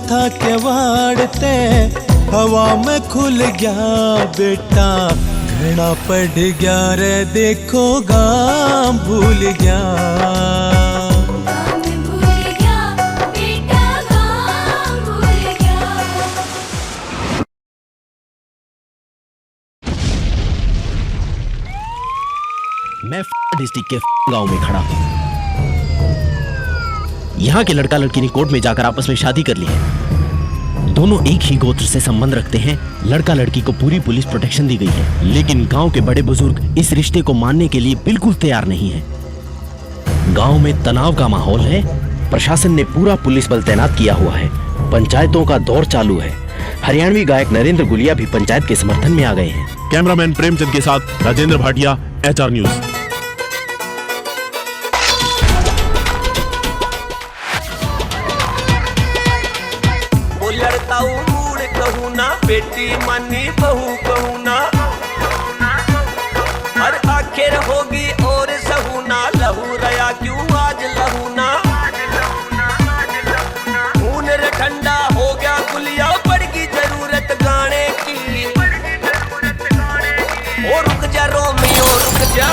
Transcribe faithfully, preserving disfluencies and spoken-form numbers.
था किवाड़ ते हवा में खुल गया बेटा, घना पड़ गया रे, देखो गाम भूल गया। गाम भूल गया, बेटा गाम भूल गया। मैं डिस्ट्रिक्ट के गांव में खड़ा हूँ। यहाँ के लड़का लड़की ने कोर्ट में जाकर आपस में शादी कर ली है। दोनों एक ही गोत्र से संबंध रखते हैं। लड़का लड़की को पूरी पुलिस प्रोटेक्शन दी गई है, लेकिन गांव के बड़े बुजुर्ग इस रिश्ते को मानने के लिए बिल्कुल तैयार नहीं है। गांव में तनाव का माहौल है। प्रशासन ने पूरा पुलिस बल तैनात किया हुआ है। पंचायतों का दौर चालू है। हरियाणवी गायक नरेंद्र गुलिया भी पंचायत के समर्थन में आ गए हैं। कैमरामैन प्रेमचंद के साथ राजेंद्र भाटिया, एचआर न्यूज। बोलड़ताऊ मूल कहूँ ना, बेटी मानी बहू कहूँ ना, हर आखिर होगी और सहू ना, लहू रहा क्यों आज लहू ना। खून रे ठंडा हो गया गुलिया, पड़ गई जरूरत गाने की। ओ रुक जा रोमियो रुक जा।